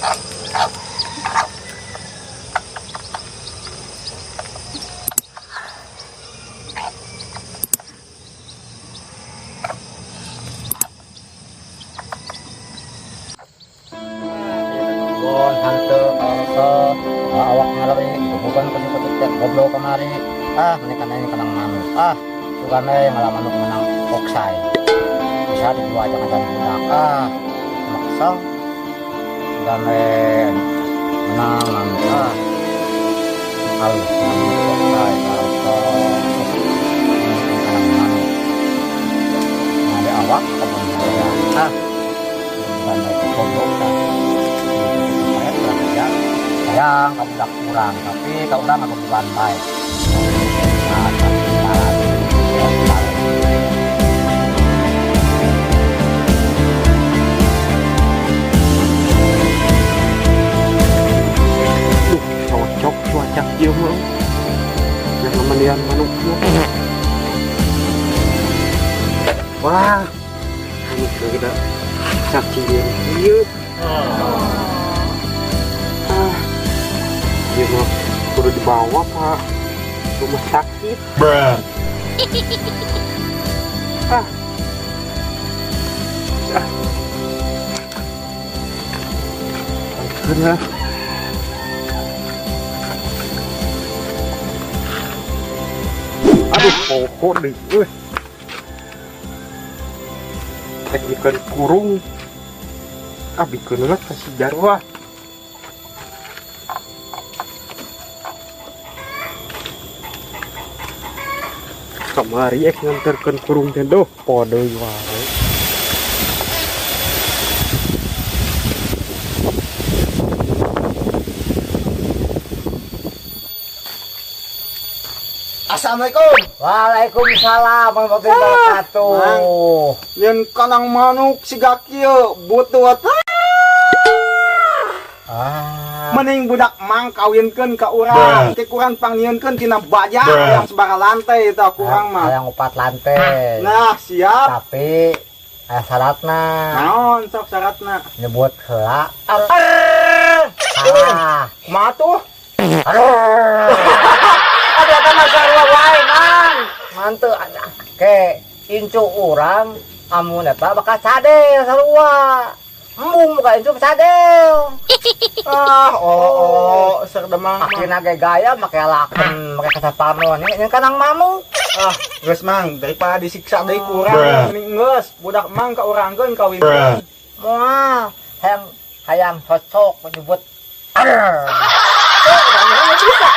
Bon, hanteu kalau awak ngalami bukan kucing teh goblok kemari. Ah, menikah ini kenang manuk. Ah, sugane ngalah manuk menang oksai. Bisa dijual aja macam budak. Ah, maksa. Sugane menang manuk. Ah, halus manuk oksai kalau kenang manuk. Ada awak kebun saya. Ah, sugane goblok tah. Sayang kamu udah kurang, tapi kau udah nggak kebutuhan baik. Nah, cocok cuaca kieu mah. Yang memandian manuknya. Wah, ini kira cacing kieu. Dia mah kudu dibawa ke rumah sakit. Bruh. Ah. Ah. Akhirnya. Aduh, pokok deh. Rek bikin kurung. Ah, bikin lah kasih jarwah. Kamari ek nganterkeun kurung teh doh podeui wae. Assalamualaikum. Waalaikumsalam warahmatullahi wabarakatuh. Nyeun kanang manuk siga kieu butuh. Ah. Mending budak mang kawinkeun ka urang, ti kurang pangnieunkeun tina baja yang sabaraha lantai eta kurang mah. Hayang 4 lantai. Nah, siap. Tapi aya syaratna. Naon sok syaratna? Nyebut heula. Salah. Kumaha tuh? Aduh. Ada eta mah sarua wae, Mang. Manteu ke incu urang amun eta bakal cadel sarua. Embung muka incu cadel. Ah, oh, ser demang. Akhirna ge gaya make laken, make kasaparnon. Ini kanang manuk. Ah, geus Mang, daripada disiksa deui kurang. Mending geus budak mang ka urangkeun kawinkeun. Moal, hayang hayang cocok menyebut. Arr. Tuh, bisa.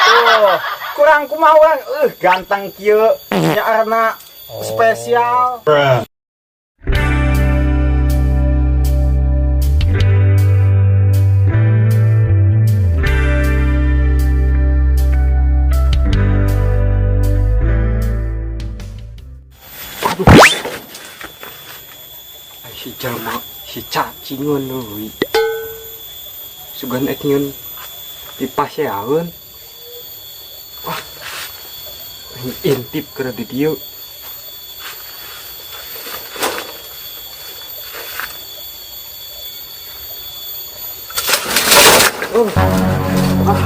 Tuh, kurang kumaha urang ganteng kieu nya arna spesial. Aduh. Ai si jalma si cacingeun euy. Sugan ek nyeun dipaseaeun. Wah. Intip keur di dieu. Oh. Ah.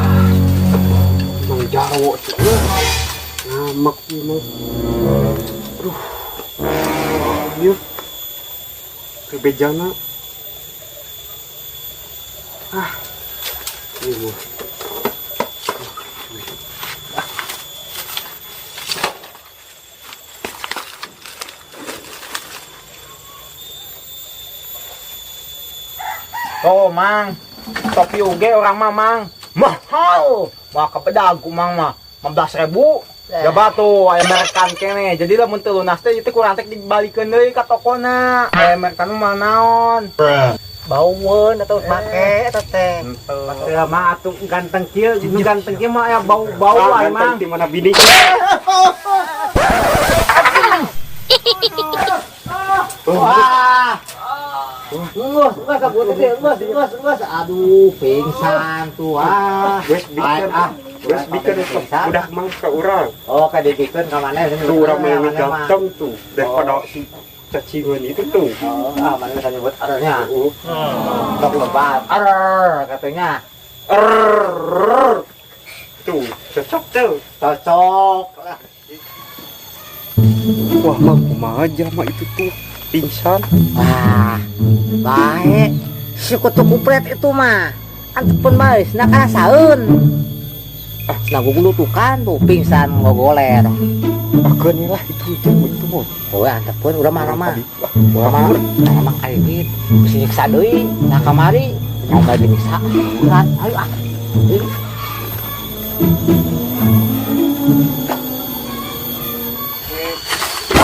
Mang jarwo tuh. Ngamek ieu mah. Aduh. Ieu. Bejana. Ah. Ieu mah. Oh, Mang. Topi oge orang mah, Mang. Mahal. Mah kepedag ku Mang mah. 15.000. Ya batu aya merekan kene. Jadi lamun teu lunas teh itu kurang teh dibalikeun deui ka tokona. Aya merekan mah naon? Baueun atau make eta teh. Teu mah atuh ganteng kieu, nu ganteng kieu mah aya bau-bau wae, Mang. Di mana bini? Wah. Ngus, ngus, ngus, ngus, ngus. Aduh, pingsan tuh ah. Geus bikeun. Geus bikeun budak mang ka urang. Oh, ka dibikeun ka mana? Tuh urang mah ganteng tuh daripada si cacingan itu tuh. Oh, ah, mana bisa nyebut arnya. Oh. Tok lebat. Arr katanya. Errrr. Tuh, cocok tuh. Cocok. Lah. Wah, mah kumaha jelema itu tuh pingsan. Wah, baik. Si kutu kupret itu mah. Antepun bae, cenah karasaeun. Ah, cenah gugulutukan tuh pingsan ngogoler. Akeun lah itu mah. Oh, antepun urang mah mah. Urang mah urang mah kayak bisi nyiksa deui, nah kamari mau bade nyiksa. Urang ayo ah. Ayo.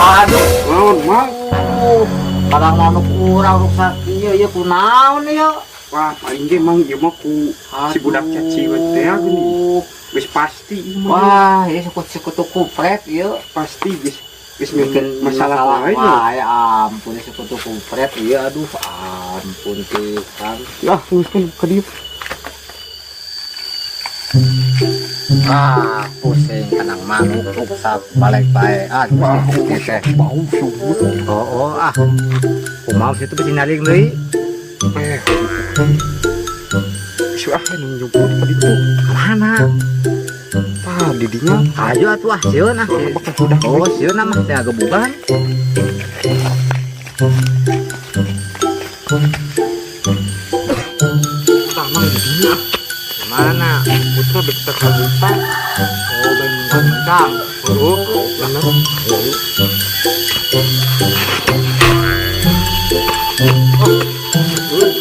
Aduh, Naon, Mang? aduh. Padang manuk urang rusak ieu ieu kunaon ieu? Wah, paling ge Mang ieu mah ku si budak cacingan teh gini. Geus pasti ieu mah. Wah, ieu sekutu kupret ieu. Pasti geus geus Bikin masalah lain. Wah, ya ampun sekutu kupret ieu, aduh ampun pisan. Ya, geus kan ka dieu. Ah, pusing kanang manuk rusak balik bae. Aduh, Wah, teh. bau sungut. Oh, oh, ah. Kumaha situ bisi nyaring deui? Eh. Isu ah nu nyumput ka ditu. Kamana? Tah, didinya Ayo atuh ah, sieun ah. bakal sudah. Oh, sieun mah teh gebugan. Tah, Mang didinya. Mana? Putra besar kabuta. Oh, bengkang. Oh, bener. Oh,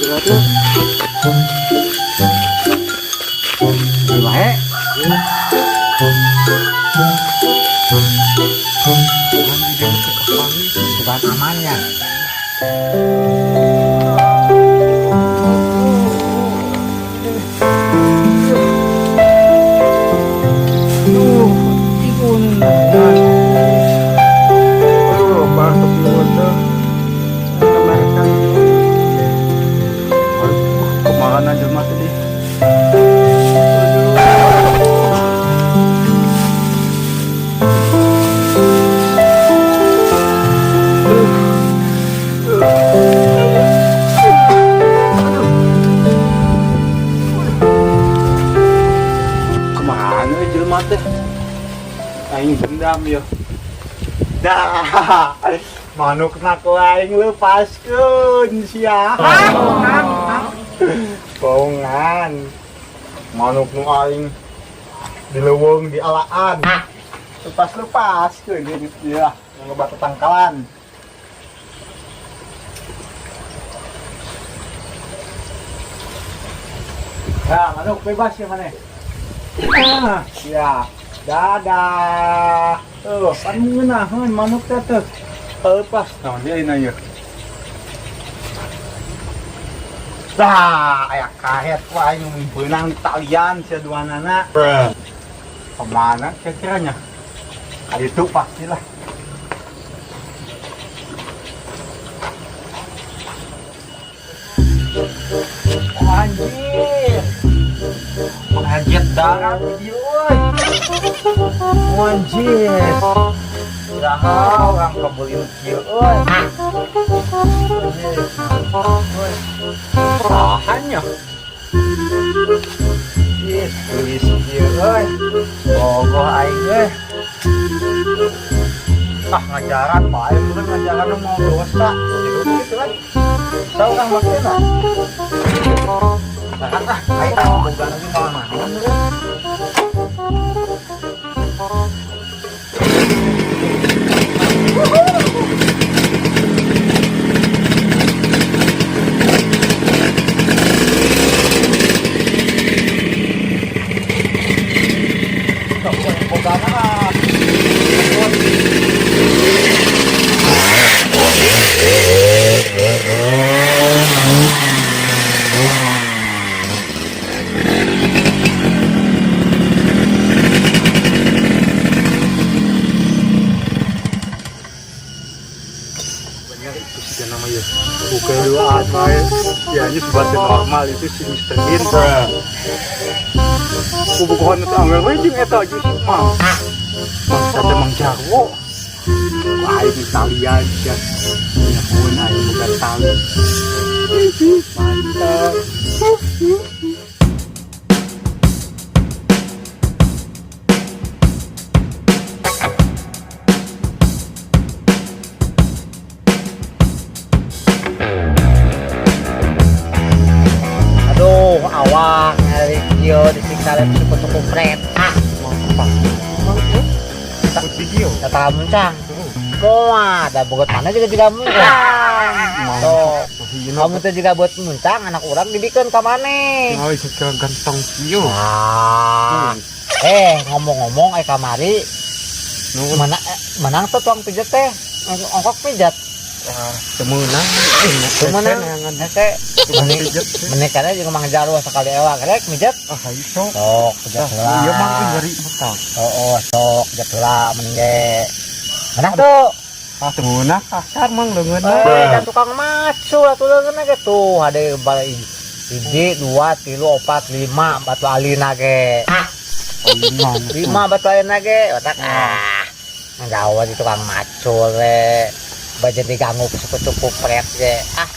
berarti Bae. Bukan amannya. Duh, tigun. Aduh, bah, tapi wadah. Mereka. Aduh, kemana jelema tadi? Kemana jelema teh? Aing dendam ya. Dah, manuk nak aing lepaskeun sia. Bongan. Manuk nu aing di leuweung di alaan. Lepas-lepaskeun dia ya, yang loba tetangkalan. Ya, manuk bebas ya maneh. Ah, ya. Dadah. Tuh, pan ngeunaheun manuk teh tuh. Lepas naon dia ayeuna ieu. Dah, aya kahet ku aing beunang di talian sia duanana. Kemana kira-kiranya? Ka ditu pastilah. Anjir. Anjir darat di dieu euy. Anjir. Iraha urang kebeli kieu euy. Sahannya. Ih, tulis kieu euy. Bogoh aing euy. Ah, ngajaran bae bukan ngajaran mau dosa. Gitu kan. Tahu kan maksudnya? Nah, ah, aing ah boga lagi naon-naon. Boga mah. Bener itu sih namanya. Bukan dua bae. Ya ini sebagai normal itu si Mr. Bean. Kubukuhan itu awewe jeung eta jeung si Mang. Mang sate Mang Jarwo. Aing talian ya. Nyahoan aing boga tali. Mantap. Aduh, awak nyari kieu disiksa lep suku pret. Ah, Mau apa? Mau ikut video. Kata muncang. Moa, da bogot mana juga juga muncang. Tuh, kamu tuh juga buat muncang anak orang dibikin ka maneh. Oh, sekarang ganteng kieu. Ah. Eh, ngomong-ngomong kamari Nuhun. mana menang tuh tuang pijat teh. Ongkok pijat. Ah, temeunang. Temeunang. Hese Pijat. menikahnya juga mang jarwo sekali ewa rek mijat. Ah, hayu sok. Sok pijat Ah, heula. iya mang nyeri betah. Oh, sok pijat heula mending ge. Menang tuh. Ah, temeunang kasar mang leungeun. Eh, kan tukang macul atuh leungeunna ge tuh ada balik hiji, dua, tilu, opat, lima batu alina ge. Oh, lima. Lima batu alina ge, otak ah. Jauh di tukang macul we. Baca diganggu cukup-cukup pret ge. Ah.